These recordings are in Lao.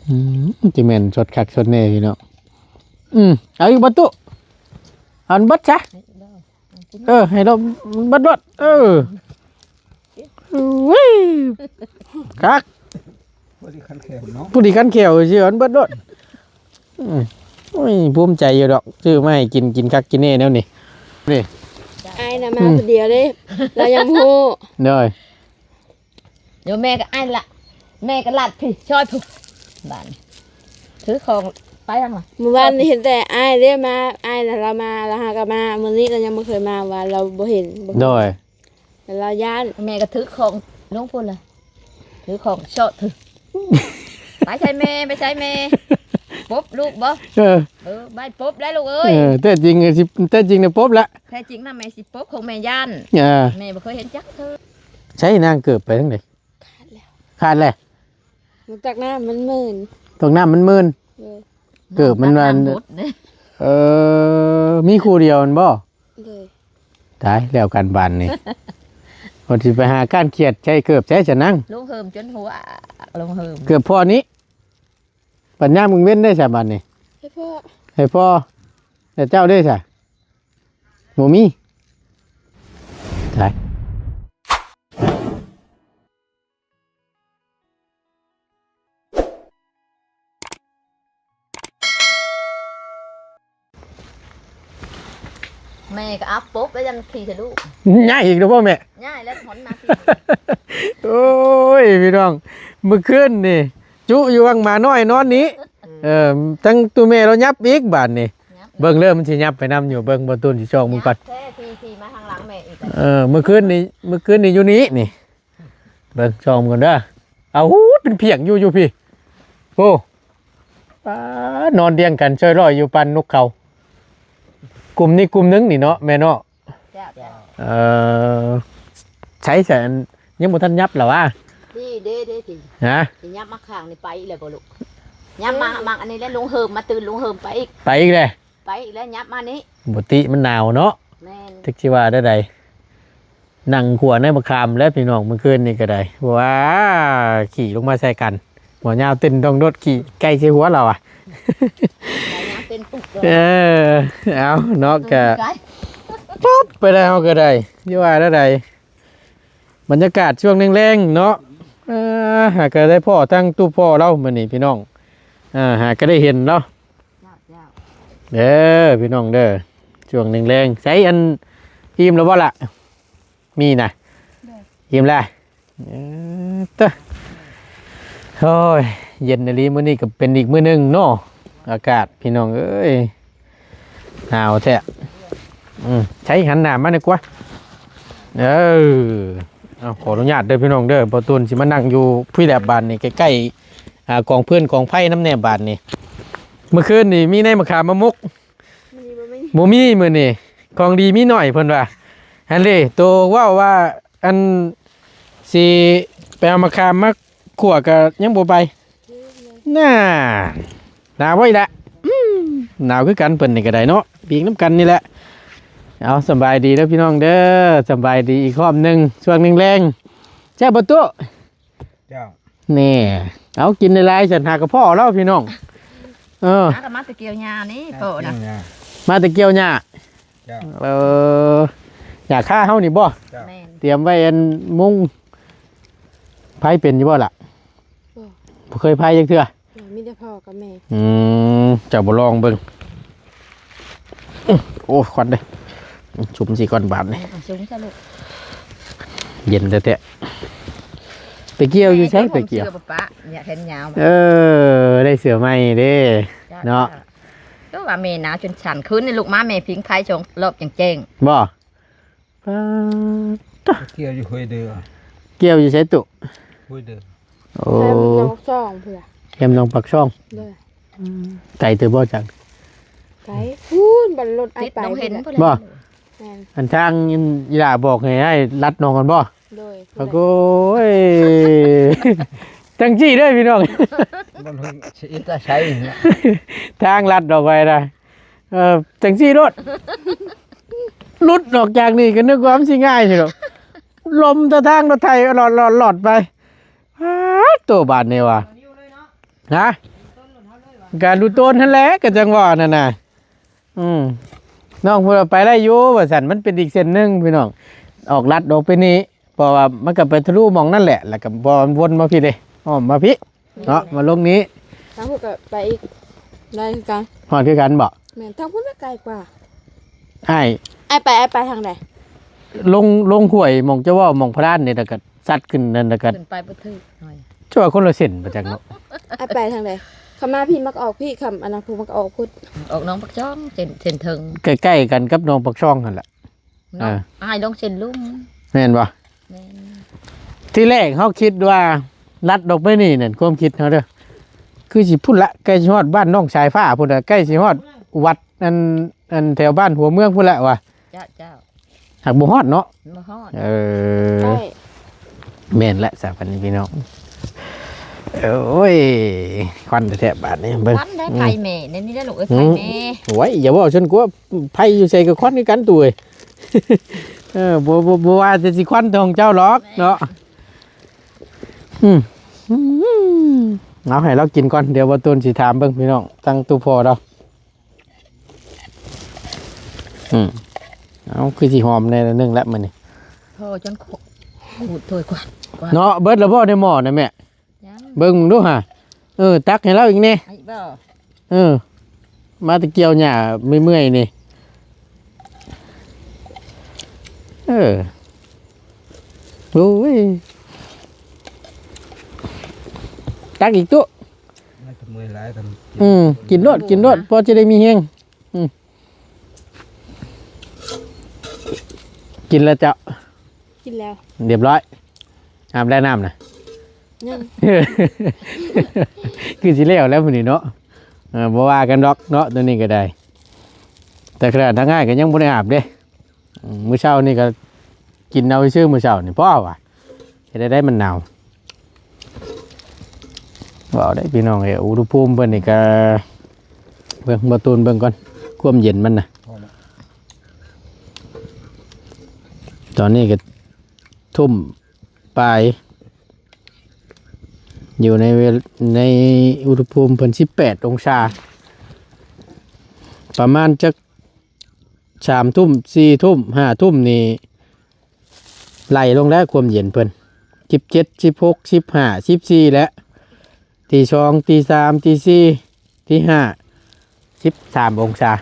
ອືມ ຊິແມ່ນສົດຄັກສົດແນ່ພີ່ນ້ອງ. ອືມ ເອົາອີກບໍ່ຕຸ? ເອົາເບິດຊະ. ເອີ ໃຫ້ລາວເບິດໂລດ. ເອີ ເອີຍ ຄັກ ພໍດີຄັນແຂ້ວເນາະ ພໍດີຄັນແຂ້ວ ຊິເອົາເບິດໂລດ. ອືມ ໂອ້ຍ ພູມໃຈຢູ່ດອກ ຊື້ມາໃຫ້ກິນ ກິນຄັກກິນແນ່ແນວນີ້. ນີ້ ອ້າຍນະມາ ອືມ ຜູ້ດຽວເດ້ ລາວຍັງບໍ່ຮູ້. ໂດຍ ດຽວແມ່ກໍອ້າຍລະ ແມ່ກໍລັດພີ້ ຊ່ອຍພຸ້ນ ບາດນີ້ ຖືຂອງໄປທາງລະ. ມື້ວານນີ້ເຫັນແຕ່ອ້າຍເດ້ມາ ອ້າຍລະລາວມາ ລະຫາກໍມາ. ມື້ນີ້ລະຍັງບໍ່ເຄີຍມາ ວ່າລາວບໍ່ເຫັນ ບໍ່ເຄີຍ. ໂດຍ ລະລາວຢ້ານ. ແມ່ກໍຖືຂອງລົງພຸ້ນລະ ຖືຂອງເຊາະຖື ໄປໃສແມ່ ໄປໃສແມ່ ປົບລູກບໍ່? ເອີ ເອີ ໄປປົບແລ້ວລູກເອີຍ. ເອີ ແທ້ຈິງຊິ ແທ້ຈິງນະປົບລະ ແທ້ຈິງນະແມ່ຊິປົບ ຂອງແມ່ຢ້ານ. ເອີ ແມ່ບໍ່ເຄີຍເຫັນຈັກເທື່ອ. ໃຊ້ນາງເກີບໄປທາງໃດ? ຂາດແລ້ວ ຂາດແລ້ວ. ມັນຕົກນ້ຳມັນມື່ນ ຕົກນ້ຳມັນມື່ນ. ເອີ ເກີບມັນວ່າ ເອີ ມີຄູ່ດຽວແມ່ນບໍ່? ໂດຍ ຕາຍແລ້ວກັນບາດນີ້ ວ່າຊິໄປຫາກ້ານຂຽດໃສ່ເກີບໃສ່ຊະນາງ. ລົງເຫີມຈົນຫົວ ລົງເຫີມ ເກີບພໍ່ນີ້ ບັດຍາມກາງເວັນໄດ້ຊະບາດນີ້ ໃຫ້ພໍ່ ໃຫ້ພໍ່. ແລ້ວເຈົ້າເດ້ຊະ? ບໍ່ມີ. ຕາຍ. ແມ່ກໍອັບປົບແລ້ວຍັງຂີ່ທະລຸ ຍ້າຍອີກແລ້ວບໍ່ແມ່? ຍ້າຍແລ້ວຫົນມາພີ້. ໂອ້ຍ ພີ່ນ້ອງ ມື້ຄືນນີ້ຈຸຢູ່ຫວ່າງໝານ້ອຍນອນນີ້. ເອີ ທັງຕູ້ແມ່ລາວຫຍັບອີກບາດນີ້ ຫຍັບ ເບິ່ງເລີຍມັນຊິຫຍັບໄປນຳຢູ່. ເບິ່ງບໍ່ຕູນຊິຊອກເບິ່ງກ່ອນ ແທ້ ຂີ່ ຂີ່ມາທາງຫຼັງແມ່ອີກ. ເອີ ມື້ຄືນນີ້ ມື້ຄືນນີ້ຢູ່ນີ້ນີ້ ເບິ່ງຊອກເບິ່ງກ່ອນເດີ. ເອົາ ເປັນພຽງຢູ່ ຢູ່ພີ້. ໂອ້ ປາດ ນອນລຽງກັນຊ່ອຍລອຍຢູ່ປານນົກເຂົາ ກຸ່ມນີ້ກຸ່ມໜຶ່ງນີ້ເນາະແມ່ເນາະ. ເຈົ້າ ເຈົ້າ ເອີ ໃຊ້ແສນ ຍັງບໍ່ທັນຫຍັບລະຫວາ? ນີ້ເດ້ ເດ້ ທີ່ ຮະ ທີ່ຫຍັບມາຂ້າງນີ້ໄປອີກແລ້ວບໍ່ລູກ? ຫຍັບມາ ມາອັນນີ້ແຫຼະ ລົງເຫີມ ມາຕື່ນລົງເຫີມໄປອີກ ໄປອີກແລ້ວ ໄປອີກແລ້ວ ຫຍັບມານີ້. ບໍ່ຕິ ມັນໜາວເນາະ. ແມ່ນ ຈັກຊິວ່າແນວໃດ. ນັ່ງຂົ້ວໃນມະຂາມແລ້ວພີ່ນ້ອງ ມື້ຄືນນີ້ກໍໄດ້ ວ້າ ຂີ້ລົງມາໃສ່ກັນ ຫົວຍາວເຕັ້ນດົງໂດດ ຂີ້ໄກ່ໃສ່ຫົວລາວອະ. ເອີ ເອົາເນາະ ກະ ປຸບໄປໄດ້ ເຮົາກໍໄດ້ ຊິວ່າແນວໃດ. ບັນຍາກາດຊ່ວງແລງໆເນາະ ເອີ ຫາກໍໄດ້ພໍ້ທັງຕູ້ພໍ່ລາວມື້ນີ້ພີ່ນ້ອງ ເອີ ຫາກໍໄດ້ເຫັນລາວ. ເດີ ພີ່ນ້ອງເດີ ຊ່ວງແລງໆ ໃສ ອັນ ອີ່ມແລ້ວບໍ່ລະ? ມີນະ ເດີ ອີ່ມແລ້ວ. ເອີ ເຕີ ໂອ້ຍ ເຢັນອີ່ຫຼີ ມື້ນີ້ກໍເປັນອີກມື້ໜຶ່ງເນາະ ອາກາດ ພີ່ນ້ອງເອີຍ ໜາວແທ້. ອືມ ໃສ ຫັນໜ້າມາໜ້ອຍກວ່າ. ເອີ ເອົາ ຂໍອະນຸຍາດເດີພີ່ນ້ອງເດີ ບ່າວຕູນຊິມານັ່ງຢູ່ພີ້ແຫຼະບາດນີ້ ໃກ້ໆ ອ່າ ກອງຟືນກອງໄຟນຳແດ່ບາດນີ້. ມື້ຄືນນີ້ມີໃນມະຂາມມາໝົກ ມື້ນີ້ບໍ່ມີ ບໍ່ມີມື້ນີ້ ຂອງດີມີໜ້ອຍເພິ່ນວ່າ. ຫັ້ນເດ້ ໂຕເວົ້າວ່າ ອັນ ຊິໄປເອົາມະຂາມມາຂົ້ວກໍຍັງບໍ່ໄປ. ໜາ ໜາວບໍ່ອີກລະ ອືມ ໜາວຄືກັນ ເພິ່ນນີ້ກໍໄດ້ເນາະ ປີກນຳກັນນີ້ແຫຼະ. ເອົາ ສະບາຍດີເດີພີ່ນ້ອງເດີ ສະບາຍດີອີກຮອບໜຶ່ງ ຊ່ວງແລງໆ. ແຊບບໍ່ຕູ້? ເຈົ້າ ນີ້ ເອົາ ກິນຫຼາຍໆ ຊັ້ນຫາກະເພາະແລ້ວພີ່ນ້ອງ. ເອີ ມາ ກໍມາແຕ່ກ່ຽວຫຍ້ານີ້ ເອີ ໂຕນະ ມາແຕ່ກ່ຽວຫຍ້າ. ເຈົ້າ ເອີ ຫຍ້າຄາເຮົານີ້ບໍ່? ເຈົ້າ ແມ່ນ ຕຽມໄວ້ອັນມຸງ. ພາຍເປັນຢູ່ບໍ່ລະ? ບໍ່ ບໍ່ເຄີຍພາຍຈັກເທື່ອ. ມີແຕ່ພໍ່ກັບແມ່. ອືມ ເຈົ້າບໍ່ລອງເບິ່ງ. ໂອ້ ຄວັນເດ້ ຊຸມຊິກ່ອນບາດນີ້. ເອີ ເອົາຊຸມຊະລູກ ເຢັນແທ້ໆ. ໄປກ່ຽວຢູ່ໃສ? ໄປກ່ຽວ ຢາກເຫັນຍາວ. ເອີ ໄດ້ເສື້ອໃໝ່ເດ້ ເຈົ້າ ເນາະ. ເຈົ້າ ຄືວ່າແມ່ໜາວຈົນສັ່ນ ຄືນນີ້ລູກມາແມ່ພິງໄຟສອງລອບຈັ່ງແຈ້ງ. ບໍ່? ປາດ ກ່ຽວຢູ່ຫ້ວຍເດີ. ກ່ຽວຢູ່ໃສຕຸ? ຫ້ວຍເດີ. ໂອ້ ແຄມໜອງປາກຊ່ອງພຸ້ນລະ. ແຄມໜອງປາກຊ່ອງ. ໂດຍ. ອືມ ໄກເຕີບບໍ່ຈັກ? ໄກ ພຸ້ນ ບັນລົດອ້າຍໄປ ຕິດໜອງເຫັນພຸ້ນແຫຼະ. ບໍ່? ແມ່ນ. ອັນທາງອີ່ຫຼ້າບອກໃຫ້ອ້າຍລັດໜອງຫັ້ນບໍ່? ໂດຍ. ໂອ້ຍ ຈັ່ງຊີ້ເດີພີ່ນ້ອງ ບໍ່ຮູ້ຊິໄປໃສນະ ທາງລັດອອກໄປນະ. ເອີ ຈັ່ງຊີ້ໂລດ ຫຼຸດອອກຈາກນີ້ກໍນຶກວ່າມັນຊິງ່າຍຊິດອກ ລົມຕະທາງລົດໄຖຫຼອດໆໆໄປ. ປາດໂຕ ບາດນີ້ວ່າ ຮະ? ກະຮູ້ຕົນຫັ້ນແຫຼະ ກະຈັ່ງວ່ານັ້ນນະ. ອືມ ນ້ອງເພິ່ນວ່າໄປໄດ້ຢູ່ວ່າຊັ້ນ ມັນເປັນອີກເສັ້ນໜຶ່ງພີ່ນ້ອງ ອອກລັດອອກໄປນີ້ ເພາະວ່າມັນກໍໄປທະລຸໝ່ອງນັ້ນແຫຼະ ແລ້ວກໍບໍ່ ມັນວົນມາພີ້ເດ້ ອ້ອມມາພີ້ເນາະ ມາລົງນີ້ ທາງພຸ້ນກໍໄປອີກໄດ້ຄືກັນ ຮອດຄືກັນບໍ? ແມ່ນ ທາງພຸ້ນກໍໄກກວ່າ ອ້າຍ ອ້າຍໄປ ອ້າຍໄປທາງໃດ? ລົງ ລົງຫ້ວຍໝ່ອງເຈົ້າເວົ້າ ໝ່ອງພະລານນີ້ ແລ້ວກໍ ສັດຂຶ້ນນັ້ນລະກັນ ຂຶ້ນໄປບໍ່ຖືກໜ້ອຍ ຈະວ່າຄົນລະເສັ້ນປະຈັກເນາະ. ອາໄປທາງໃດ? ເຂົ້າມາພີ້ມັກອອກພີ້ ຄຳອັນນັ້ນພູມັກອອກພຸ້ນ ອອກໜອງປາກຊ່ອງ ເສັ້ນ ເສັ້ນເທິງ ໃກ້ໆກັນກັບໜອງປາກຊ່ອງຫັ້ນລະ ເນາະ ອ່າ ອ້າຍລົງເສັ້ນລຸ່ມ ແມ່ນບໍ່? ແມ່ນ ທີແລກເຮົາຄິດວ່າລັດອອກໄປນີ້ນັ້ນ ຄວາມຄິດເຮົາເດີ ຄືຊິພຸ້ນລະ ໃກ້ຊິຮອດບ້ານນ້ອງສາຍຟ້າພຸ້ນລະ ໃກ້ຊິຮອດວັດ ອັນ ອັນແຖວບ້ານຫົວເມືອງພຸ້ນລະວ່າ ເຈົ້າ ເຈົ້າ ຫາກບໍ່ຮອດເນາະ ບໍ່ຮອດ ເອີ ໃຊ່ ແມ່ນແຫຼະສາພັນນີ້ພີ່ນ້ອງ ໂອ້ຍ ຄວັນແທ້ໆບາດນີ້ເບິ່ງ ຄວັນໄດ້ ອືມ ໄຟແມ່ ໃນນີ້ລະລູກເອີຍ ອືມ ໄຟແມ່ ໂອ້ຍ ຢ່າເວົ້າຊັ້ນກວ່າ ໄຟຢູ່ໃສກໍຄວັນຄືກັນຕູ້ເອີຍ ເອີ ບໍ່ ບໍ່ ບໍ່ວ່າແຕ່ຊິຄວັນຂອງເຈົ້າຫຼອກເນາະ ອືມ ອືມ ເອົາໃຫ້ລາວກິນກ່ອນ ດຽວບໍ່ຕູນຊິຖາມເບິ່ງພີ່ນ້ອງ ທາງຕູ້ພໍ່ລາວ. ອືມ ເອົາ ຄືຊິຫອມແດ່ໜຶ່ງລະມື້ນີ້ ພໍຈົນຂູດຖ້ວຍກວ່າ ເນາະ ເບິດແລ້ວບໍ່ໃນໝໍ້ນະແມ່? ຍັງ ເບິ່ງດູຫາ ເອີ ຕັກໃຫ້ລາວອີກແດ່ ອີກບໍ່? ເອີ ມາແຕ່ກ່ຽວຫຍ້າເມື່ອຍໆນີ້ ເອີ ໂອ້ຍ ຕັກອີກຕູ້ ໜ້າຈະເມື່ອຍຫຼາຍກັນ ອືມ ກິນໂລດ ກິນໂລດ ພໍຈະໄດ້ມີແຮງ ອືມ ກິນແລ້ວເຈົ້າ ກິນແລ້ວ ຮຽບຮ້ອຍ ອາບແລ້ວນ້ຳນະ ຍັງ ຄືຊິແລ້ວແລ້ວມື້ນີ້ເນາະ ເອີ ບໍ່ວ່າກັນດອກເນາະ ໂຕນີ້ກໍໄດ້ ແຕ່ຂະໜາດທາງອ້າຍກໍຍັງບໍ່ໄດ້ອາບເດ້. ອືມ ມື້ເຊົ້ານີ້ກໍກິນເອົາຊື່ໆ ມື້ເຊົ້ານີ້ ພໍວ່າເຮັດໃຫ້ໄດ້ມັນໜາວ ເວົ້າໄດ້ພີ່ນ້ອງເອີຍ ອຸນຫະພູມເພິ່ນນີ້ກໍ ເບິ່ງ ບໍ່ຕູນເບິ່ງກ່ອນ ຄວາມເຢັນມັນນະ ພໍແລ້ວ ຕອນນີ້ກໍທຸ່ມປາຍ ຢູ່ໃນເວ ໃນອຸນຫະພູມເພິ່ນສິບແປດອົງສາ ປະມານຈັກ ສາມທຸ່ມ ສີ່ທຸ່ມ ຫ້າທຸ່ມນີ້ ໄລ່ລົງແລ້ວຄວາມເຢັນເພິ່ນ ສິບເຈັດ ສິບຫົກ ສິບຫ້າ ສິບສີ່ ແລ້ວ ຕີສອງ ຕີສາມ ຕີສີ່ ຕີຫ້າ ສິບສາມອົງສາ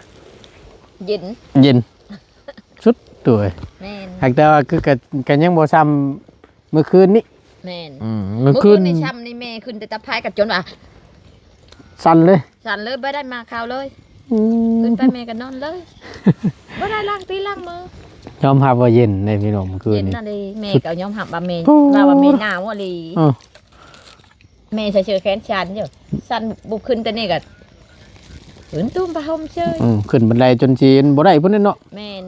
ເຢັນ ເຢັນສຸດໂຕຍ ແມ່ນ ຫາກແຕ່ວ່າຄືກະ ກະຍັງບໍ່ຊ່ຳ ມື້ຄືນນີ້ ແມ່ນ ອືມ ມື້ ມື້ຄືນ ຄືນນີ້ຊ່ຳນີ້ແມ່ຂຶ້ນແຕ່ຕາພາຍກັບຈົນວ່າສັ່ນເລີຍ ສັ່ນເລີຍ ບໍ່ໄດ້ມາຂ່າວເລີຍ ອືມ ຂຶ້ນໄປແມ່ກໍນອນເລີຍ ບໍ່ໄດ້ລ້າງຕີລ້າງມື ຍອມຮັບວ່າເຢັນເດ້ພີ່ນ້ອງ ມື້ຄືນນີ້ ເຢັນນະເດ ແມ່ກໍຍອມຮັບວ່າແມ່ ໂອ້ ວ່າ ວ່າແມ່ໜາວອີ່ຫຼີ ເອີ ແມ່ໃສ່ເສື້ອແຂນສັ້ນຢູ່ ສັ່ນບຸບຂຶ້ນແຕ່ນີ້ກໍ ຂຶ້ນຕຸ້ມຜ້າຫົ່ມເຊີຍ ອືມ ຂຶ້ນບັນໄດຈົນຊິບໍ່ໄດ້ພຸ້ນເນາະ ແມ່ນ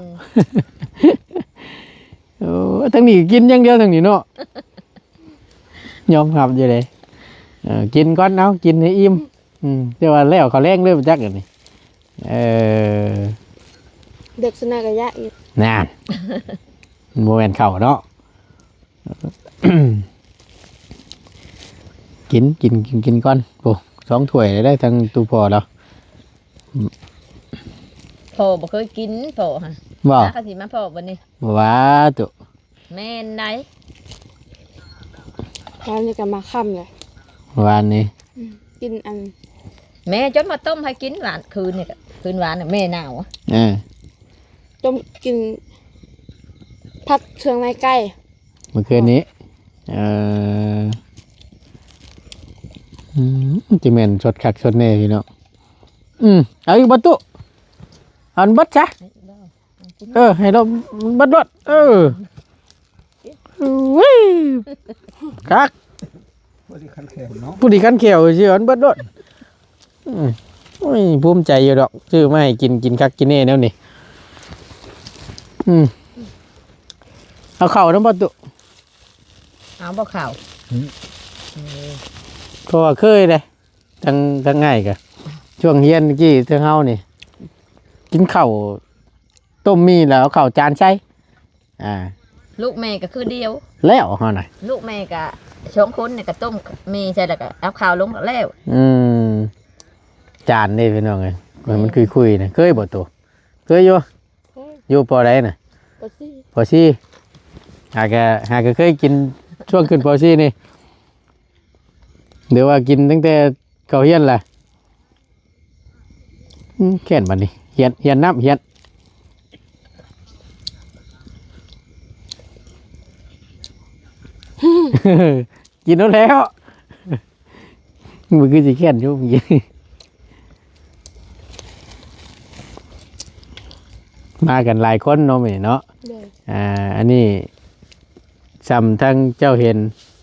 ໂອ້ ທາງນີ້ກິນຢ່າງດຽວທາງນີ້ເນາະ ຍອມຮັບຢູ່ເດ້ ເອີ ກິນກ່ອນ ເອົາ ກິນໃຫ້ອີ່ມ ອືມ ແຕ່ວ່າແລ້ວເຂົ້າແລງເລີຍບໍ່ຈັກອັນນີ້ ເອີ ເດັກຊະນະກະຍະອີກ ນັ້ນ ມັນບໍ່ແມ່ນເຂົ້າເນາະ ກິນ ກິນ ກິນ ກິນກ່ອນ ໂອ້ ສອງຖ້ວຍໄດ້ ທັງຕູ້ພໍ່ລາວ ພໍ່ບໍ່ເຄີຍກິນ ພໍ່ຫະ ບໍ່ ຫາກະຊິມາພໍ້ບັດນີ້ ບໍ່ວ່າຕຸ ແມ່ນໃດ ວານນີ້ກໍມາຄ່ຳເລີຍ ວານນີ້ ອືມ ກິນອັນ ແມ່ຈົນມາຕົ້ມໃຫ້ກິນວານ ຄືນນີ້ກໍ ຄືນວານນີ້ແມ່ໜາວ ເອີ ຕົ້ມກິນ ຜັດເຄື່ອງໃນໄກ່ ມື້ຄືນນີ້ ເອີ ອືມ ຊິແມ່ນສົດຄັກສົດແນ່ພີ່ນ້ອງ ອືມ ເອົາອີກບໍ່ຕຸ ເອົາເບິດຊະ ເອີ ໃຫ້ລາວເບິດໂລດ ເອີ ເອີຍ ຄັກ ພໍດີຄັນແຂວເນາະ ພໍດີຄັນແຂວຊິເອົາເບິດໂລດ ອືມ ໂອ້ຍ ພູມໃຈຢູ່ດອກ ຊື້ມາໃຫ້ກິນ ກິນຄັກກິນແນ່ແນວນີ້ ອືມ ເອົາເຂົ້ານຳບໍ່ຕຸ ເອົາບໍ່ເຂົ້າ ອືມ ເອີ ເພາະວ່າເຄີຍເດ້ ທາງ ທາງອ້າຍກະ ຊ່ວງຮຽນຕະກີ້ ທາງເຮົານີ້ ກິນເຂົ້າຕົ້ມໝີ່ແລ້ວເອົາເຂົ້າຈານໃສ່ ອ່າ ລູກແມ່ກໍຄືດຽວ ແລ້ວເຮົານະ ລູກແມ່ກໍສອງຄົນນີ້ກໍຕົ້ມໝີ່ໃສ່ ແລ້ວກໍເອົາເຂົ້າລົງແລ້ວ ອືມ ຈານເດ້ພີ່ນ້ອງເອີຍ ມັນ ມັນຄຸຍໆນະ ເຄີຍບໍ່ໂຕ? ເຄີຍຢູ່. ເຄີຍ. ຢູ່ ປໍໃດນະ? ປໍສີ່. ປໍສີ່. ຫາກະ ຫາກະເຄີຍກິນຊ່ວງຂຶ້ນປໍສີ່ນີ້ ຫຼືວ່າກິນຕັ້ງແຕ່ເຂົ້າຮຽນລະ? ອືມ ແຄ້ນບັດນີ້ ຮຽນ ຮຽນນຳ ຮຽນ ກິນເອົາແລ້ວ ມັນຄືຊິແຄ້ນຢູ່ມື້ກີ້ ມາກັນຫຼາຍຄົນເນາະມື້ນີ້ເນາະ. ໂດຍ. ອ່າ ອັນນີ້ຊ່ຳທັງເຈົ້າເຫັນ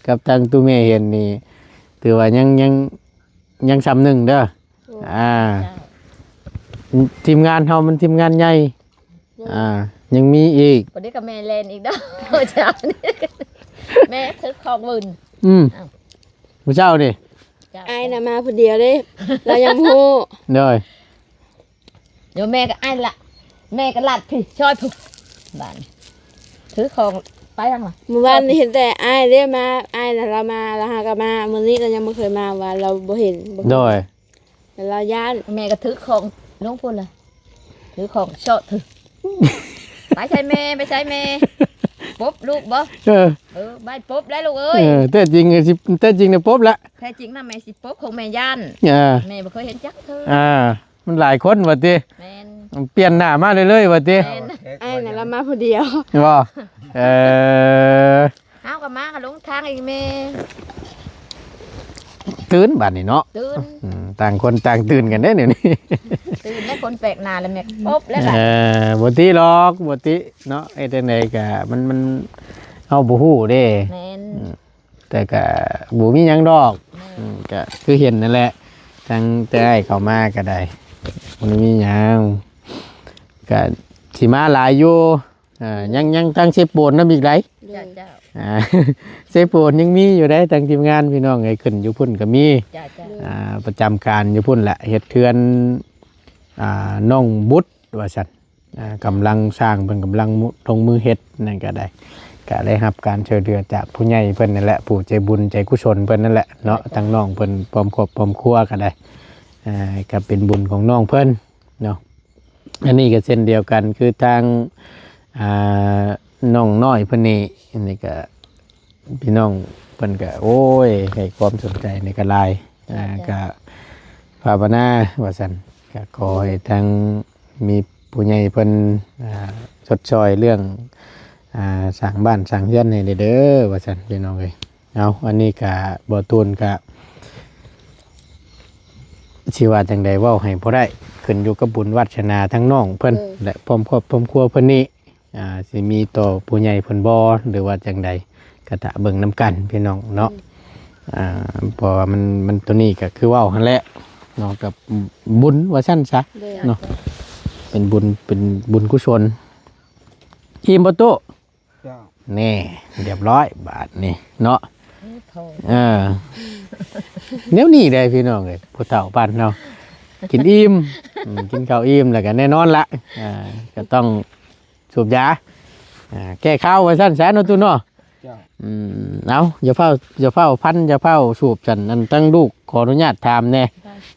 ກັບທັງຕູ້ແມ່ເຫັນນີ້ ຖືວ່າຍັງ ຍັງ ຍັງຊ່ຳໜຶ່ງເດີ. ໂອ້ ອ່າ ເຈົ້າ ທີມງານເຮົາມັນທີມງານໃຫຍ່ ໂດຍ ອ່າ ຍັງມີອີກ ບໍ່ໄດ້ກັບແມ່ແລ່ນອີກດອກ ເຈົ້າ ແມ່ຖືກຂອງວືນ. ອືມ ອ້າວ ມື້ເຊົ້ານີ້ ເຈົ້າ ອ້າຍນະມາຜູ້ດຽວເດ້ ລາວຍັງບໍ່ຮູ້. ໂດຍ. ດຽວແມ່ກໍອ້າຍລະ ແມ່ກໍລັດພີ້ ຊ່ອຍພຸ້ນ ບາດນີ້ຖືຂອງໄປທາງລະ. ມື້ວານນີ້ເຫັນແຕ່ອ້າຍເດ້ມາ ອ້າຍລະລາວມາ ລະຫາກໍມາ ມື້ນີ້ລະຍັງບໍ່ເຄີຍມາ ວ່າລາວບໍ່ເຫັນ ບໍ່ເຄີຍ. ໂດຍ. ລະລາວຢ້ານ ແມ່ກໍຖືຂອງລົງພຸ້ນລະ ຖືຂອງເຊາະຖື ໄປໃສແມ່ ໄປໃສແມ່ ປົບລູກບໍ່? ເອີ ເອີ ໄປປົບແລ້ວລູກເອີຍ. ເອີ ແທ້ຈິງຊິ ແທ້ຈິງນະປົບລະ ແທ້ຈິງນະແມ່ຊິປົບ ຂອງແມ່ຢ້ານ. ເອີ ແມ່ບໍ່ເຄີຍເຫັນຈັກເທື່ອ. ອ່າ ມັນຫຼາຍຄົນວ່າຕິ? ແມ່ນ. ປ່ຽນໜ້າມາເລື້ອຍໆວ່າຕິ? ແມ່ນ. ອ້າຍນະລະມາຜູ້ດຽວ. ບໍ່? ເອີ ເຮົາກໍມາກໍຫຼົງທາງອີກແມ່. ຕື່ນບາດນີ້ເນາະ. ຕື່ນ. ອືມ ຕ່າງຄົນຕ່າງຕື່ນກັນເດ້ດຽວນີ້. ຕື່ນແລ້ວ ຄົນແປກໜ້າແລ້ວແມ່ປົບແລ້ວ. ເອີ ບໍ່ຕິດອກ ບໍ່ຕິດເນາະ ເຮັດຈັ່ງໃດກໍມັນ ມັນ ເຮົາບໍ່ຮູ້ເດ້. ແມ່ນ. ອືມ ແຕ່ກະບໍ່ມີຫຍັງດອກ. ແມ່ນ. ອືມ ກະຄືເຫັນນັ້ນແຫຼະ ຕັ້ງແຕ່ອ້າຍເຂົ້າມາກະໄດ້ ບໍ່ໄດ້ມີຫຍັງ ກະຊິມາຫຼາຍຢູ່. ອ່າ ຍັງ ຍັງທາງເຊໂປນນຳອີກໄດ໋. ໂດຍ. ເຈົ້າ ເຈົ້າ. ອ່າ ເຊໂປນຍັງມີຢູ່ໄດ໋ ທາງທີມງານພີ່ນ້ອງເອີຍ ຂຶ້ນຢູ່ພຸ້ນກະມີ. ເຈົ້າ ເຈົ້າ. ອ່າ ປະຈຳການຢູ່ພຸ້ນແຫຼະ ເຮັດເຮືອນ ອ່າ ນ້ອງບຸດວ່າຊັ້ນ. ອ່າ ກຳລັງສ້າງ ເພິ່ນກຳລັງລົງມືເຮັດນັ້ນກໍໄດ້ ກໍໄດ້ຮັບການຊ່ວຍເຫຼືອຈາກຜູ້ໃຫຍ່ເພິ່ນນັ້ນແຫຼະ ຜູ້ໃຈບຸນໃຈກຸສົນເພິ່ນນັ້ນແຫຼະເນາະ. ທາງນ້ອງເພິ່ນພ້ອມຄອບພ້ອມຄົວກໍໄດ້ ອ່າ ກໍເປັນບຸນຂອງນ້ອງເພິ່ນເນາະ. ອັນນີ້ກໍເຊັ່ນດຽວກັນ ຄືທາງ ອ່າ ນ້ອງນ້ອຍເພິ່ນນີ້ ອັນນີ້ກໍ ພີ່ນ້ອງເພິ່ນກະ ໂອ້ຍ ໃຫ້ຄວາມສົນໃຈນີ້ກະຫຼາຍ. ເຈົ້າ ອ່າ ເຈົ້າ. ກະພາວະນາວ່າຊັ້ນ ກະຂໍໃຫ້ທາງມີຜູ້ໃຫຍ່ເພິ່ນ ອ່າ ຊົດຊ່ອຍເລື່ອງ ອ່າ ສ້າງບ້ານສ້າງເຮືອນໃຫ້ແດ່ເດີວ່າຊັ້ນ ພີ່ນ້ອງເອີຍ. ເອົາ ອັນນີ້ກະ ບໍ່ຕູນກະ ຊິວ່າຈັ່ງໃດເວົ້າໃຫ້ບໍ່ໄດ້ ຂຶ້ນຢູ່ກັບບຸນວາດສະໜາທາງນ້ອງເພິ່ນ ເອີ ແລະ ພ້ອມຄອບພ້ອມຄົວເພິ່ນນີ້ ອ່າ ຊິມີຕໍ່ຜູ້ໃຫຍ່ເພິ່ນບໍ່ ຫຼືວ່າຈັ່ງໃດ ກະຖ້າເບິ່ງນຳກັນພີ່ນ້ອງເນາະ. ອືມ ອ່າ ເພາະວ່າມັນ ມັນ ໂຕນີ້ກະຄືເວົ້າຫັ້ນແຫຼະເນາະ ກັບບຸນວ່າຊັ້ນຊະ ໂດຍ ເນາະ ເປັນບຸນ ເປັນບຸນກຸສົນ. ອີ່ມບໍ່ຕູ້? ເຈົ້າ. ແນ່ ຮຽບຮ້ອຍບາດນີ້ເນາະ. ເອີ ແນວນີ້ໄດ໋ພີ່ນ້ອງເອີຍ ຜູ້ເຖົ້າບ້ານເຮົາ ກິນອີ່ມ ອືມ ກິນເຂົ້າອີ່ມແລ້ວກະແນ່ນອນລະ ອ່າ ກະຕ້ອງ ສູບຢາ ອ່າ ແກ້ຄາວວ່າຊັ້ນຊະເນາະ ຕູ້ເນາະ. ເຈົ້າ. ອືມ ເອົາ ຢ່າຟ້າວ ຢ່າຟ້າວພັນ ຢ່າຟ້າວສູບຊັ້ນ. ອັນ ທາງລູກຂໍອະນຸຍາດຖາມແດ່ ໄດ້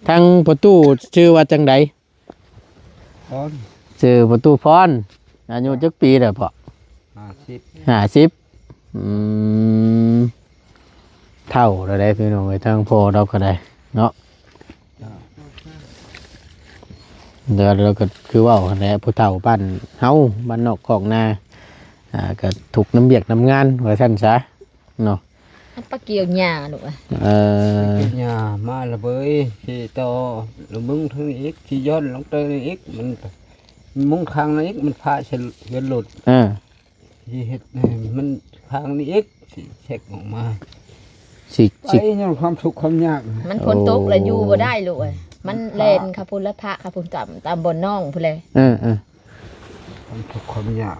ທາງພໍ່ຕູ້ຊື່ວ່າຈັ່ງໃດ? ພອນ. ຊື່ພໍ່ຕູ້ພອນ ອາຍຸຈັກປີແລ້ວພໍ່? ຫ້າສິບ. ຫ້າສິບ. ອືມ ເຖົ້າແລ້ວເດ້ພີ່ນ້ອງເອີຍ ທາງພໍ່ລາວກໍໄດ້ເນາະ. ແລ້ວ ແລ້ວກໍຄືເວົ້າຫັ້ນແຫຼະ ຜູ້ເຖົ້າບ້ານເຮົາ ບ້ານນອກຄອກນາ ອ່າ ກໍທຸກນຳວຽກນຳງານວ່າຊັ້ນຊະເນາະ. ມັນປະກ່ຽວຫຍ້າລູກເອີຍ. ເອີ ປະກ່ຽວຫຍ້າມາລະເບີຍ ຊິຕໍ່ລະເບິ່ງທາງນີ້ອີກ ຊິຍ້ອນລົງໄປນີ້ອີກ ມັນມຸງຂ້າງນັ້ນອີກ ມັນພາໃສ່ເຮືອນລົດ. ເອີ ຊິເຮັດໃຫ້ມັນຂ້າງນີ້ອີກ ຊິເຊັກອອກມາ ຊິ ໄປ ຊິ ຍ້ອນຄວາມທຸກຄວາມຍາກ. ມັນຝົນຕົກລະຢູ່ບໍ່ໄດ້ລູກເອີຍ ມັນແລ່ນເຂົ້າພຸ້ນລະ ພະເຂົ້າພຸ້ນ ຕາມ ຕາມບ່ອນນ້ອງພຸ້ນແຫຼະ. ເອີ ເອີ ຄວາມທຸກຄວາມຍາກ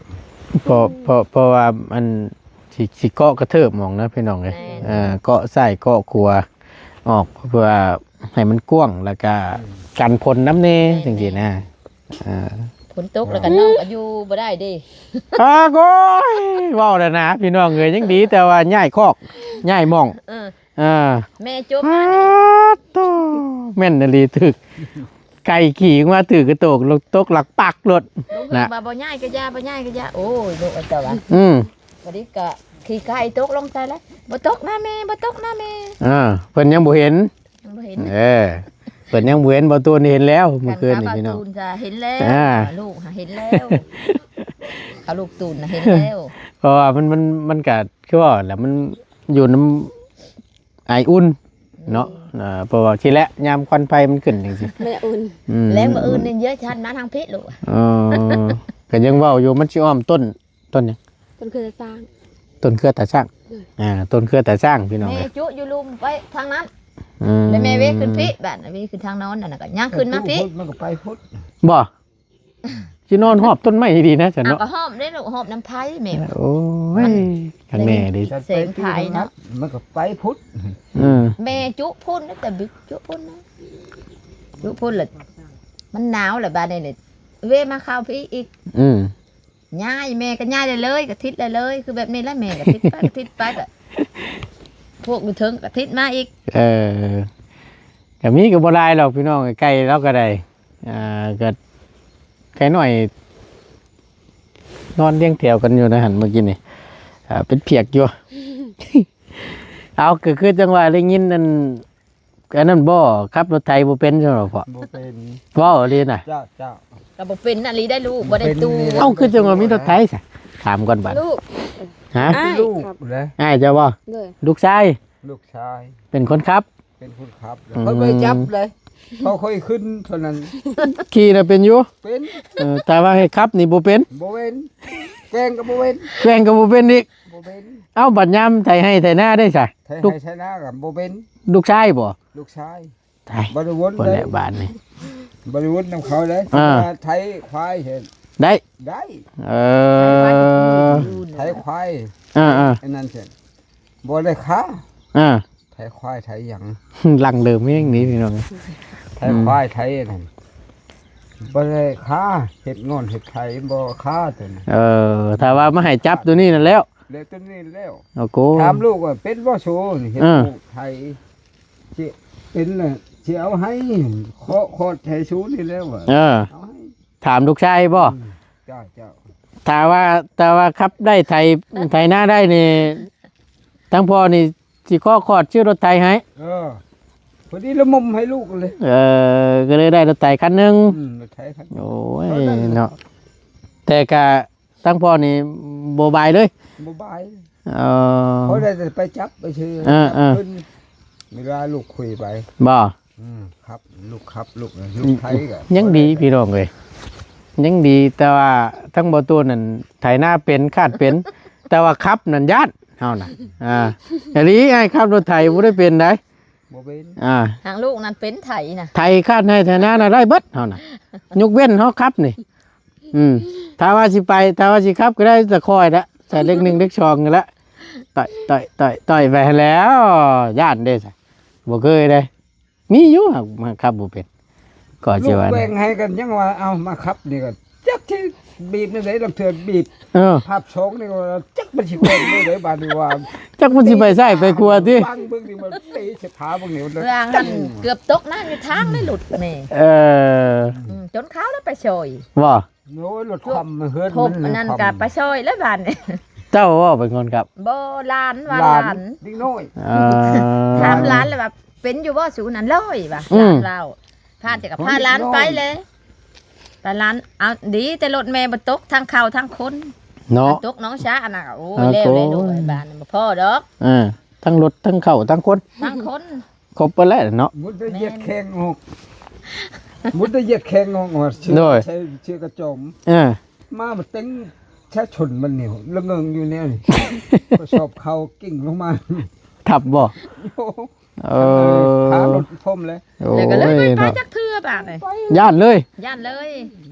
ເພາະ ເພາະ ເພາະວ່າມັນຊິ ຊິເກາະກະເທີບໝ່ອງນະພີ່ນ້ອງເອີຍ. ແມ່ນ. ເອີ ເກາະຊ້າຍເກາະຂວາອອກ ເພື່ອໃຫ້ມັນກວ້າງ ແລ້ວກະ ອືມ ກັນຝົນນຳແດ່ ແມ່ນ ຈັ່ງຊີ້ນະ. ອ່າ ຝົນຕົກແລ້ວກໍນ້ອງກໍຢູ່ບໍ່ໄດ້ເດ້. ອາ ໂອ້ຍ ເວົ້າແລ້ວນະພີ່ນ້ອງເອີຍ ຍັງດີແຕ່ວ່າຍ້າຍຄອກຍ້າຍໝ່ອງ. ເອີ ເອີ ແມ່ຈົບ ປາດໂທ້ ແມ່ນອີ່ຫຼີ ຖືກ ໄກ່ຂີ່ອອກມາຖືກກະໂຕກ ຕົກຫຼັກປັກໂລດ ລູກ ນະ ວ່າບໍ່ຍ້າຍກະຢ່າ ບໍ່ຍ້າຍກະຢ່າ ໂອ້ຍ ລູກເຈົ້າວ່າ ອືມ ບາດນີ້ກະຂີ່ໄກ່ຕົກລົງໃສ່ແລ້ວ ບໍ່ຕົກນະແມ່ ບໍ່ຕົກນະແມ່ ອ່າ ເພິ່ນຍັງບໍ່ເຫັນ ຍັງບໍ່ເຫັນ ເອີ ເພິ່ນຍັງບໍ່ເຫັນ ບ່າວຕູນເຫັນແລ້ວມື້ຄືນນີ້ພີ່ນ້ອງ ເຫັນແລ້ວ ອ່າ ລູກຫາເຫັນແລ້ວ ເອົາລູກຕູນນະເຫັນແລ້ວ ເພາະວ່າມັນ ມັນ ມັນກະຄືວ່າແຫຼະ ມັນຢູ່ນຳ ໄອອຸ່ນເນາະ ອືມ ເອີ ເພາະວ່າທີແລກຍາມຄວັນໄຟມັນຂຶ້ນຈັ່ງຊີ້ ມັນອຸ່ນ ອືມ ແລ້ວມື້ອື່ນນີ້ເຍອະຊັ້ນມາທາງພີ້ລູກ ເອີ ກະຍັງເວົ້າຢູ່ ມັນຊິອ້ອມຕົ້ນ ຕົ້ນຫຍັງ? ຕົ້ນເຄືອຕາຊ້າງ ຕົ້ນເຄືອຕາຊ້າງ ໂດຍ ອ່າ ຕົ້ນເຄືອຕາຊ້າງພີ່ນ້ອງ ແມ່ຈຸຢູ່ລຸ່ມໄວ້ທາງນັ້ນ ອືມ ແລ້ວແມ່ເວຂຶ້ນພີ້ ບາດເວຂຶ້ນທາງນອນ ອັນນັ້ນກະຍ່າງຂຶ້ນມາພີ້ ມັນກະໄປພຸ້ນ ບໍ່? ຊິນອນຮອບຕົ້ນໄມ້ດີໆນະຊັ້ນເນາະ ອ່າ ກະຮອບເດ້ລູກ ຮອບນຳໄຟແມ່ ໂອ້ຍ ມັນ ຄັນແມ່ເດ້ ແສງໄຟເນາະ ມັນກະໄປພຸ້ນ ອືມ ແມ່ຈຸພຸ້ນ ແຕ່ບິດຈຸພຸ້ນນະ ຈຸພຸ້ນລະ ມັນໜາວລະບາດນີ້ເວມາເຂົ້າພີ້ອີກ ອືມ ຍ້າຍ ແມ່ກະຍ້າຍໄດ້ເລີຍ ກະທິດໄດ້ເລີຍ ຄືແບບນີ້ລະ ແມ່ກະທິດໄປ ກະທິດໄປ ກະພວກຢູ່ເທິງກະທິດມາອີກ ເອີ ກະມີກະບໍ່ຫຼາຍດອກພີ່ນ້ອງ ໄກ່ລາວກະໄດ້ ອ່າ ກະໄກ່ນ້ອຍ ນອນລຽງແຖວກັນຢູ່ໃນຫັ້ນມື້ກີ້ນີ້ ອ່າ ເປັນພຽກຢູ່ ເອົາ ກະຄືຈັ່ງວ່າໄດ້ຍິນອັນ ອັນນັ້ນບໍ່ ຂັບລົດໄຖບໍ່ເປັນຊັ້ນບໍ່ພໍ່? ບໍ່ເປັນ ເວົ້າອີ່ຫຼີນະ ເຈົ້າ ເຈົ້າ ກະບໍ່ເປັນອີ່ຫຼີໄດ໋ລູກ ບໍ່ໄດ້ຕູ້ ເອົ້າ ຄືຈັ່ງວ່າມີລົດໄຖຊະ ຖາມກ່ອນບາດ ລູກ ຮະ ອ້າຍ ລູກ ລູກເດ້ ອ້າຍເຈົ້າບໍ່? ໂດຍ ລູກຊາຍ ລູກຊາຍ ເປັນຄົນຂັບ ເປັນຄົນຂັບ ອືມ ເຂົາບໍ່ໄດ້ຈັບເລີຍ ເຂົາຄ່ອຍຂຶ້ນເທົ່ານັ້ນ ຂີ່ນະເປັນຢູ່ ເປັນ ເອີ ແຕ່ວ່າໃຫ້ຂັບນີ້ບໍ່ເປັນ ບໍ່ເປັນ ແກວ່ງກະບໍ່ເປັນ ແກວ່ງກະບໍ່ເປັນອີກ ບໍ່ເປັນ ເອົ້າ ບາດຍາມໄຖໄຮ່ໄຖນາເດ້ຊະ? ໄຖໄຮ່ໄຖນາກະບໍ່ເປັນ ລູກຊາຍບໍ່? ລູກຊາຍ ຕາຍ ບໍ່ໄດ້ວົນເລີຍ ແລ້ວບາດນີ້ ບໍ່ໄດ້ວົນນຳເຂົາເລີຍ ອ່າ ໄຖຄວາຍເຫັນ ໄດ້ ໄດ້ ເອີ ໄຖຄວາຍ ອ່າໆ ອັນນັ້ນເຫັນ ບໍ່ໄດ້ຄາ ອ່າ ໄຖຄວາຍໄຖຫຍັງ ຫຼັງເລີ່ມແຮງນີ້ພີ່ນ້ອງ ໄຖຄວາຍໄຖອັນນັ້ນ ບໍ່ໄດ້ຄາ ເຮັດງອນເຮັດໄຖບໍ່ຄາໂຕນັ້ນ ເອີ ຖ້າວ່າມາໃຫ້ຈັບໂຕນີ້ນັ້ນແລ້ວ ແລ້ວໂຕນີ້ແລ້ວ ໂອ້ໂກ ຖາມລູກວ່າເປັນບໍ່ໂຊນີ້ ເຮັດ ອ່າ ປູກໄຖ ຊິເປັນລະ ຊິເອົາໄຮ່ເຄາະຄອດໃຫ້ສູນີ້ແລ້ວວ່າ ເອີ ເອົາໄຮ່ ຖາມລູກຊາຍບໍ່? ອືມ ເຈົ້າ ເຈົ້າ ຖ້າວ່າ ຖ້າວ່າຂັບໄດ້ໄຖ ໄຖນາໄດ້ນີ້ ທັງພໍ່ນີ້ຊິຂໍຂອດຊື້ລົດໄຖໃຫ້ ເອີ ພໍດີລະມຸມໃຫ້ລູກເລີຍ ເອີ ກະເລີຍໄດ້ລົດໄຖຄັນໜຶ່ງ ອືມ ລົດໄຖຄັນ ໂອ້ຍ ເນາະ ແຕ່ກະ ທັງພໍ່ນີ້ບໍ່ບາຍເລີຍ ບໍ່ບາຍ ເອີ ພໍໄດ້ແຕ່ໄປຈັບໄປຊື່ ເອີໆ ເວລາລູກຄຸຍໄປ ບໍ່? ອືມ ຄັບ ລູກຄັບ ລູກ ລູກໄຖກະ ຍັງດີພີ່ນ້ອງເອີຍ ຍັງດີ ແຕ່ວ່າທັງບໍ່ຕູນນັ້ນໄຖນາເປັນ ຄາດເປັນ ແຕ່ວ່າຂັບນັ້ນຢ້ານເຮົານະ ອ່າ ອີ່ຫຼີ ອ້າຍຂັບລົດໄຖບໍ່ໄດ້ເປັນໃດ ບໍ່ເປັນ ອ່າ ທາງລູກນັ້ນເປັນໄຖນະ ໄຖຄາດໄຮ່ໄຖນານະໄດ້ເບິດເຮົານະ ຍົກເວັ້ນເຮົາຂັບນີ້ ອືມ ຖ້າວ່າຊິໄປ ຖ້າວ່າຊິຂັບກະໄດ້ແຕ່ຄ່ອຍລະ ໃສ່ເລກໜຶ່ງເລກສອງນີ້ລະ ຕ່ອຍ ຕ່ອຍ ຕ່ອຍ ຕ່ອຍໄປຫັ້ນແລ້ວ ຢ້ານເດ້ ບໍ່ເຄີຍເດ້ ມີຢູ່ ຫາກ ຫາກຂັບບໍ່ເປັນ ກໍຊິວ່າ ລູກແບ່ງໃຫ້ກັນ ຍັງວ່າ ເອົາ ມາຂັບນີ້ກໍຈັກຊິບີບແນວໃດ ລາງເທື່ອບີບ ເອີ ພັບສອງນີ້ກໍຈັກມັນຊິແຂວງແນວໃດ ບາດນີ້ວ່າ ຈັກມັນຊິໄປຊ້າຍໄປຂວາຕິ ຟັງເບິ່ງນີ້ມັນຕີໃສ່ຝາເບິ່ງນີ້ ເບື້ອງຫັ້ນເກືອບຕົກນ້ຳຢູ່ທາງໃນລົດແມ່ ເອີ ອືມ ຈົນເຂົາລະໄປຊ່ອຍ ບໍ່? ໂອ້ຍ ລົດຄວ່ຳເຮືອນ ທົບອັນນັ້ນກະໄປຊ່ອຍແລ້ວບາດນີ້ ເຈົ້າບໍ່ເປັນຄົນຂັບ? ບໍ່ ຫຼານວ່າ ຫຼານ ຫຼານ ເດັກນ້ອຍ ເອີ ຖາມຫຼານແລ້ວວ່າ ເປັນຢູ່ບໍ່ສູນັ້ນເລີຍວ່າ ອືມ ຫຼານເວົ້າ ພາຈະກະພາຫຼານໄປແລ້ວ ແຕ່ຫຼານ ເອົາ ດີແຕ່ລົດແມ່ບໍ່ຕົກທັງເຂົ້າທັງຄົນເນາະ ຕົກໜອງຊາອັນນັ້ນ ໂອ້ຍ ເອີ ແລ້ວແລ້ວລູກ ໂອ້ຍ ບາດນີ້ບໍ່ພໍດອກ ເອີ ທັງລົດທັງເຂົ້າທັງຄົນ ທັງຄົນ ຄົບເບິດແລ້ວເນາະ ມຸດໄດ້ຢຽດແຂ້ງອອກ ມຸດໄດ້ຢຽດແຂ້ງອອກວ່າ ໂດຍ ໃສ່ເສື້ອກະຈອມ ເອີ ມາ ມາເຕັງຊາຊົນມັນນີ້ລະເງິງຢູ່ແນວນີ້ ກະສອບເຂົ້າກິ້ງລົງມາ ທັບບໍ່? ໂອ້ ເອີ ຂາລົດພົມເລີຍ ໂອ້ຍ ແລ້ວກະເລີຍບໍ່ໄປ ເນາະ ຈັກເທື່ອບາດນີ້ ຢ້ານເລີຍ ຢ້ານເລີຍ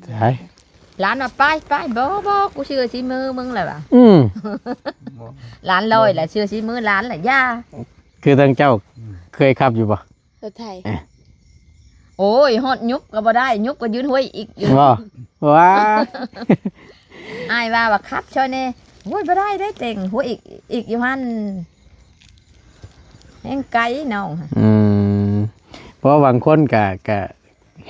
ຕາຍ ຫຼານວ່າ ໄປ ໄປ ບໍ່ ບໍ່ ກູເຊື່ອສີມືມຶງແລ້ວວ່າ ອືມ ຫຼານລອຍລະ ເຊື່ອສີມືຫຼານລະ ຢ່າ ຄືທາງເຈົ້າ ອືມ ເຄີຍຂັບຢູ່ບໍ່? ລົດໄຖ ໂອ້ຍ ຮອດຍຸບກະບໍ່ໄດ້ ຍຸບກະຢືນຫ້ວຍອີກຢູ່ ບໍ່ ວ່າ ອ້າຍວ່າ ວ່າຂັບຊ່ອຍແດ່ ໂອ້ຍ ບໍ່ໄດ້ເດ້ ເຕັງ ຫ້ວຍອີກ ອີກຢູ່ຫັ້ນ ແຮ່ງໄກນ້ອງ ອືມ ເພາະວ່າບາງຄົນກະ ກະ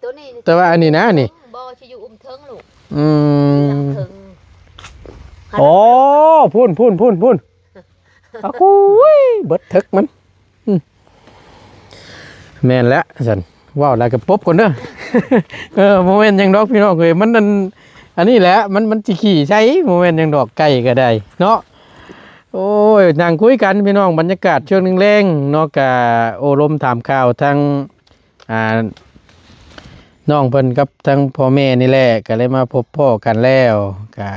ໂຕນີ້ ແຕ່ວ່າອັນນີ້ນະນີ້ ບໍ່ຊິຢູ່ອຸ້ມເທິງລູກ ອືມ ເທິງ ໂອ້ ພຸ້ນໆໆໆ ອາ ໂອ້ຍ ເບິດເຖິກມັນ ອືມ ແມ່ນແຫຼະຊັ້ນ ເວົ້າແລ້ວກໍປົບກ່ອນເດີ ເອີ ບໍ່ແມ່ນຫຍັງດອກພີ່ນ້ອງເອີຍ ມັນອັນ ອັນນີ້ແຫຼະ ມັນ ມັນຊິຂີ້ໃສ່ ບໍ່ແມ່ນຫຍັງດອກ ໄກ່ກໍໄດ້ເນາະ ໂອ້ຍ ນັ່ງຄຸຍກັນພີ່ນ້ອງ ບັນຍາກາດຊ່ວງແລງໆເນາະ ກະໂອ້ລົມຖາມຂ່າວທາງ ອ່າ ນ້ອງເພິ່ນກັບທາງພໍ່ແມ່ນີ້ແຫຼະ ກໍເລີຍມາພົບພໍ້ກັນແລ້ວ ກໍ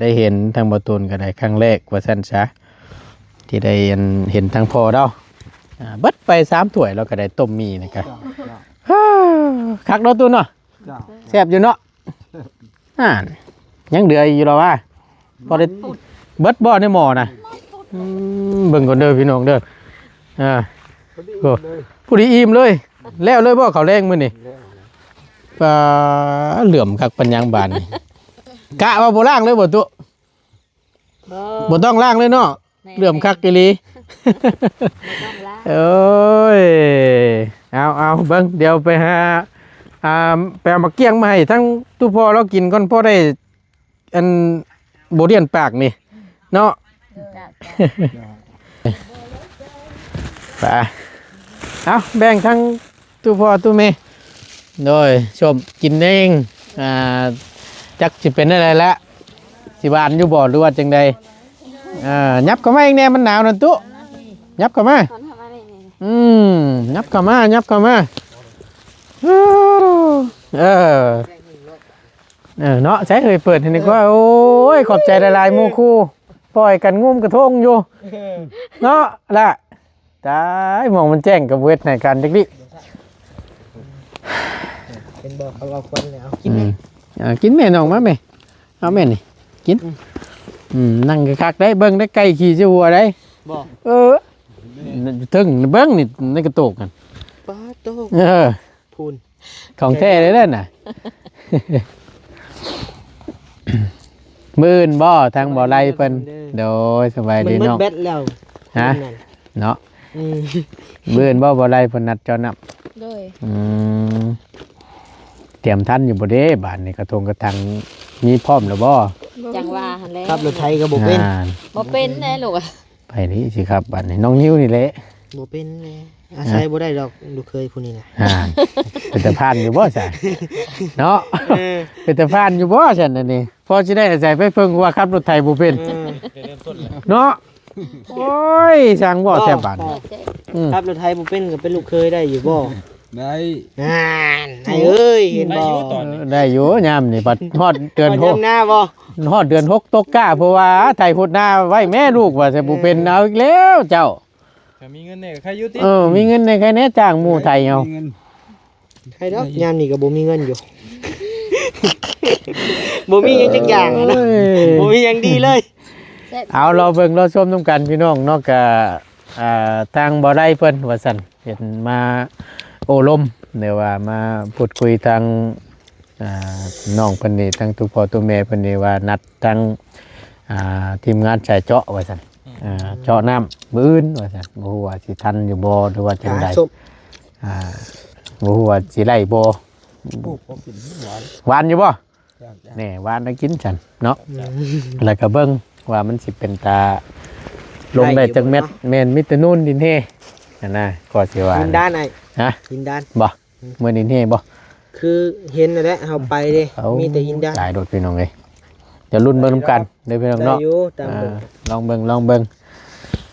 ໄດ້ເຫັນທາງບໍ່ຕູນກໍໄດ້ຄັ້ງແລກວ່າຊັ້ນຊະ ທີ່ໄດ້ອັນເຫັນທາງພໍ່ລາວ ອ່າ ເບິດໄປສາມຖ້ວຍ ລາວກໍໄດ້ຕົ້ມໝີ່ນີ້ກະ ເຈົ້າ ຄັກເນາະຕູນເນາະ ເຈົ້າ ແຊບຢູ່ເນາະ ຫັ້ນ ຍັງເຫຼືອຢູ່ລະວ່າ ພໍໄດ້ ເບິດບໍ່ໃນໝໍ້ນະ? ອືມ ເບິ່ງກ່ອນເດີພີ່ນ້ອງເດີ ອ່າ ພໍດີອີ່ມເລີຍ ພໍດີອີ່ມເລີຍ ແລ້ວເລີຍບໍ່ເຂົ້າແລງມື້ນີ້? ແລ້ວ ປາ ເຫຼື້ອມຄັກປານຫຍັງບາດນີ້ ກະວ່າບໍ່ລ້າງເລີຍບໍ່ຕຸ? ບໍ່ ບໍ່ຕ້ອງລ້າງເລີຍເນາະ ແມ່ນ ເຫຼື້ອມຄັກອີ່ຫຼີ ບໍ່ຕ້ອງລ້າງ ໂອ້ຍ ເອົາ ເອົາ ເບິ່ງ ດຽວໄປຫາ ອ່າ ໄປເອົາໝາກກ້ຽງມາໃຫ້ທັງຕູ້ພໍ່ລາວກິນກ່ອນ ພໍໄດ້ ອັນບໍ່ລຽນປາກນີ້ເນາະ ໄປ ເອົາ ແບ່ງທັງຕູ້ພໍ່ຕູ້ແມ່ ໂດຍ ຊົມກິນເອງ ອ່າ ຈັກຊິເປັນແນວໃດລະ ຊິຫວານຢູ່ບໍ່ ຫຼືວ່າຈັ່ງໃດ ອ່າ ຫຍັບເຂົ້າມາອີກແດ່ ມັນໜາວນັ້ນຕຸ ຫຍັບເຂົ້າມາ ອືມ ຫຍັບເຂົ້າມາ ຫຍັບເຂົ້າມາ ເອີ ເອີ ເນາະ ໃຊ້ເຮີຍ ເປີດໃຫ້ນີ້ກວ່າ. ໂອ້ຍ ຂອບໃຈຫຼາຍໆ ໝູ່ຄູ່ ປ່ອຍກັນງຸ້ມກະທົງຢູ່ ເນາະລະ. ຕາຍ ໝອງມັນແຈ້ງກະບໍ່ເຮັດໃຫ້ກັນຈັກດິ. ເຫັນບໍ່ ເຂົາເອົາຄວັນແລ້ວ ເອົາກິນແມ່. ອືມ ເອົາກິນແມ່ ນ້ອງ ມາແມ່ ເອົາແມ່ນີ້ກິນ. ອືມ ອືມ ນັ່ງຄັກໆ ໄດ້ ເບິ່ງໄດ້ ໄກ່ຂີ້ໃສ່ຫົວໄດ້. ບໍ່ ເອີ ເທິງເບິ່ງນີ້ ໃນກະໂຕກຫັ້ນ. ປາໂຕ ເອີ ພຸ້ນ ຂອງແທ້ເລີຍນະ. ມື້ອື່ນບໍ່ ທາງບໍ່ໄລ່ເພິ່ນ? ໂດຍ ສະບາຍດີນ້ອງ. ແບັດແລ້ວ ຮະ ເນາະ. ອືມ ມື້ອື່ນບໍ່ ບໍ່ໄລ່ເພິ່ນນັດເຈາະນ້ຳ? ໂດຍ. ອືມ ຕຽມທັນຢູ່ບໍ່ເດ້ ບາດນີ້ ກະທົງກະຖັງມີພ້ອມແລ້ວບໍ່? ບໍ່ ຈັ່ງວ່າຫັ້ນແຫຼະ ຂັບລົດໄຖກະບໍ່ເປັນ. ອ່າ ບໍ່ເປັນແຫຼະລູກ. ໃຜນີ້ຊິຂັບບາດນີ້ ນ້ອງນິວນີ້ແຫຼະ. ບໍ່ເປັນແຫຼະ ອາໄສບໍ່ໄດ້ດອກ ລູກເຂີຍຜູ້ນີ້ນະ. ອ່າ ເປັນຕາຜ່ານຢູ່ບໍ່ຊະ ເນາະ? ເອີ ເປັນຕາຜ່ານຢູ່ບໍ່ຊັ້ນ ອັນນີ້ ພໍຊິໄດ້ອາໄສໄປເພິ່ງ ວ່າຂັບລົດໄຖບໍ່ເປັນ. ເອີ ເນາະ. ໂອ້ຍ ຊ່າງເວົ້າແທ້ບາດນີ້. ອືມ ຂັບລົດໄຖບໍ່ເປັນກະເປັນລູກເຂີຍໄດ້ຢູ່ບໍ່? ໄດ້. ນັ້ນ ໄອ້ເອີຍ ເຫັນບໍ່? ໄດ້ຢູ່ຕອນນີ້ ເອີ ໄດ້ຢູ່ຍາມນີ້. ບັດຮອດເດືອນຫົກ ຍາມໜ້າບໍ່? ຮອດເດືອນຫົກຕົກກ້າ ເພາະວ່າໄຖຫົດນາໄວ້ແມ່ລູກວ່າ ຊິບໍ່ເປັນ. ເອີ ເອົາອີກແລ້ວເຈົ້າ. ຖ້າມີເງິນແດ່ກະໄຄຢູ່ຕິ. ເອີ ມີເງິນແດ່ໄຄແດ່ ຈ້າງໝູ່ໄຖເອົາ. ມີເງິນ ໃຄດອກ ຍາມນີ້ກະບໍ່ມີເງິນຢູ່ ບໍ່ມີຫຍັງຈັກຢ່າງນະ. ໂອ້ຍ ບໍ່ມີຫຍັງດີເລີຍ. ເອົາ ລໍເບິ່ງລໍຊົມນຳກັນພີ່ນ້ອງເນາະ. ກະ ອ່າ ທາງບໍ່ໄດ້ເພິ່ນວ່າຊັ້ນ ເຫັນມາໂອ້ລົມ ຫຼືວ່າມາພູດຄຸຍທາງ ອ່າ ນ້ອງເພິ່ນນີ້ ທາງໂຕພໍ່ໂຕແມ່ເພິ່ນນີ້ວ່ານັດທາງ ອ່າ ທີມງານສາຍເຈາະວ່າຊັ້ນ. ອືມ ອ່າ ເຈາະນ້ຳມື້ອື່ນວ່າຊັ້ນ. ບໍ່ຮູ້ວ່າຊິທັນຢູ່ບໍ່ ຫຼືວ່າຈັ່ງໃດ. ອ່າ ບໍ່ຮູ້ວ່າຊິໄດ້ບໍ່. ຫວານຢູ່ບໍ່? ແນ່ ຫວານໄດ້ກິນຊັ້ນເນາະ. ອືມ ແລ້ວກະເບິ່ງວ່າມັນຊິເປັນຕາລົງໄດ້ຈັກແມັດ. ແມ່ນ ມີແຕ່ໂນນດິນແຮ່ຫັ້ນນະ ກໍຊິວ່າ. ດິນດ້ານໄອ້ ຮະ ດິນດ້ານບໍ່? ອືມ ເມືອດິນແຮ່ບໍ່? ຄືເຫັນຫັ້ນແຫຼະ ເຮົາໄປເດ້ ເອົ້າ ມີແຕ່ຫີນດານ. ຕາຍໂດດພີ່ນ້ອງເອີຍ. ດຽວລຸ້ນເບິ່ງນຳກັນເດີພີ່ນ້ອງເນາະ. ໄດ້ຢູ່ ຕາມ ອ່າ ເບິ່ງ ລອງເບິ່ງ ລອງເບິ່ງ.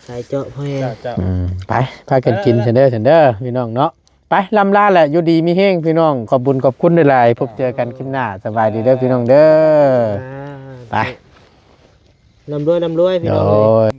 ສາຍເຈາະພໍ່ແຮງ. ເຈົ້າ ເຈົ້າ. ອືມ ໄປ ພາກັນກິນ ເອີ ຊັ້ນເດີ ຊັ້ນເດີພີ່ນ້ອງເນາະ. ໄປ ລ່ຳລາແຫຼະ ຢູ່ດີມີແຮງພີ່ນ້ອງ. ຂອບບຸນຂອບຄຸນຫຼາຍໆ ພົບເຈີກັນຄລິບໜ້າ. ສະບາຍດີເດີພີ່ນ້ອງເດີ. ອ່າ ໄປ ລ່ຳລວຍ ລ່ຳລວຍພີ່ນ້ອງເອີຍ. ໂດຍ.